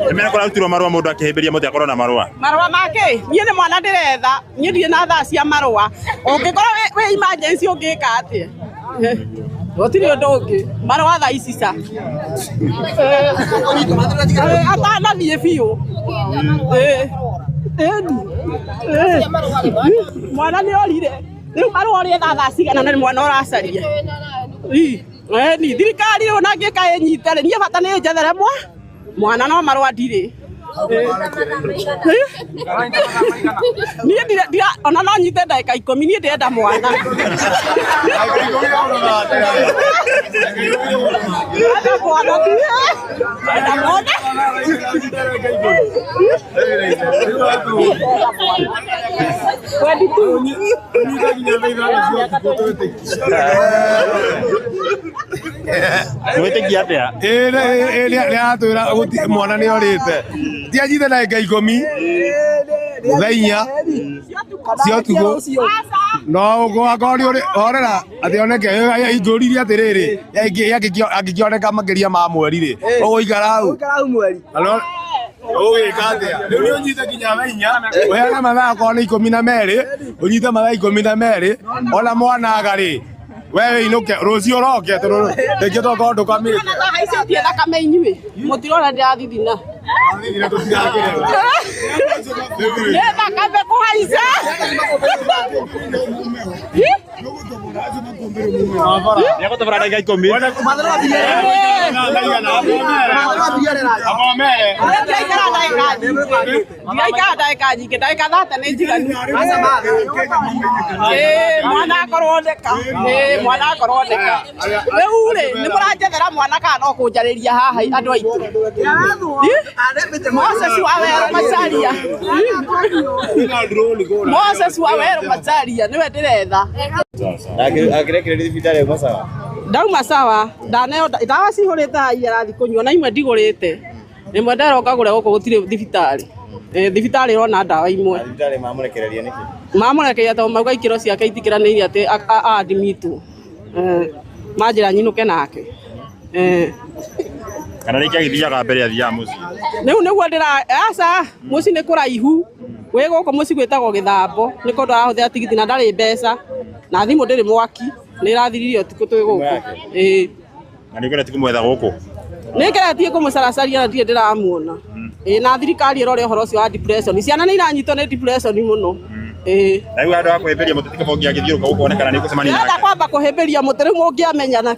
Nĩmena kũrarutirwo marũa mũndũ akĩhĩmbĩria mũtĩ akorwo na marũa. Marũa make niĩ nĩ mwana ndĩretha, niĩ ndirĩ na thaa cia marũa. Ũngĩkorwo wĩ emergency ũngĩka atĩa? Gũtirĩ ũndũ ũngĩ, marũa thaa ici ca. Atanathiĩ biũ. Mwana nĩ orire. Rĩu marũa ũrĩetha thaa cigana na nĩ mwana ũracaria? Ĩni thirikari rĩu ona ngĩka ĩnyite rĩ, niĩ bata nĩ njethere mwana no marũa ndirĩ. Niĩ ndira ona no nyite ndagĩka 10, niĩ ndĩrenda mwana. Ndĩrenda mwana, ndĩrenda mwana. 22. Mwĩtĩkia atĩa? Ĩĩ, nĩ aratwĩra mwana nĩ orĩte, ti anyite ndagĩka 10 thaa 4 cia ũtukũ, no akorwo nĩ ũrĩ horera atĩ oneke. Ingũririe atĩrĩrĩ, angĩkĩoneka makĩria ma mweri rĩ, ũgũikara hau ũgĩka atĩa? Rĩu nĩ ũnyite nginya thaa 4, ũheane mathaa, akorwo nĩ 12, ũnyite mathaa 12, ona mwana aga rĩ, we wĩinũke, rũciũ ũroke, tondũ rĩngĩ tokorwo ndũkamĩte. Haicĩtie thakame, inyuĩ mũtirona ndĩrathithina nĩ thakame kũhaica. Nĩegũtobora ndagĩka 10. Ndiraikara ndagĩka nyingĩ, ndiraikara ndagĩka nyingĩ, ndagĩka 30 nĩ njiganu. Ĩĩ, mwana akorwo oneka. Ĩĩ, mwana akorwo oneka. Rĩu rĩ, nĩ mũranjethera mwana kana no kũnjarĩria haha andũ aitũ? Ĩ? Moses Waweru Macharia, Moses Waweru Macharia nĩwe ndĩretha. Akĩrekererio thibitarĩ auma sawa? Ndauma sawa, ndaneo ndawa cihũrĩte haha iria arathiĩ kũnyua, na imwe ndigũrĩte, ĩmwe nderwo ngagũre gũkũ gũtirĩ thibitarĩ. Thibitarĩ ĩrona ndawa imwe. Thibitarĩ mamũrekereria nĩkĩ? Mamũrekereria tondũ mauga ikĩro ciake itikĩranĩirie atĩ a-admitwo. Manjĩra nyinũke nake. Kana rĩngĩ agĩthiaga mbere athiaga mũciĩ? Rĩu nĩguo ndĩra aca, mũciĩ nĩ kũraihu, wĩ gũkũ mũciĩ gwĩtagwo Gĩthambo, nĩ kũndũ arahũthĩra tigiti na ndarĩ mbeca, na thimũ ndĩrĩ mwaki, nĩ ĩrathirire ũtukũ twĩ gũkũ. Ĩĩ. Na nĩ ũgeretie kũmwetha gũkũ? Nĩ ngeretie kũmũcaracaria na ndirĩ ndĩramuona. Ĩĩ, na thirikari ĩrore ũhoro ũcio wa depression, ciana nĩ iranyitwo nĩ depression mũno. Ĩĩ. Na rĩu handũ ha kũhĩmbĩria mũtĩ ti kaba ũngĩagĩthiũrũrũka gũkũ one kana nĩ ũgũcemania Ndĩrenda nake? Kwamba kũhĩmbĩria mũtĩ rĩu mũngĩamenya na.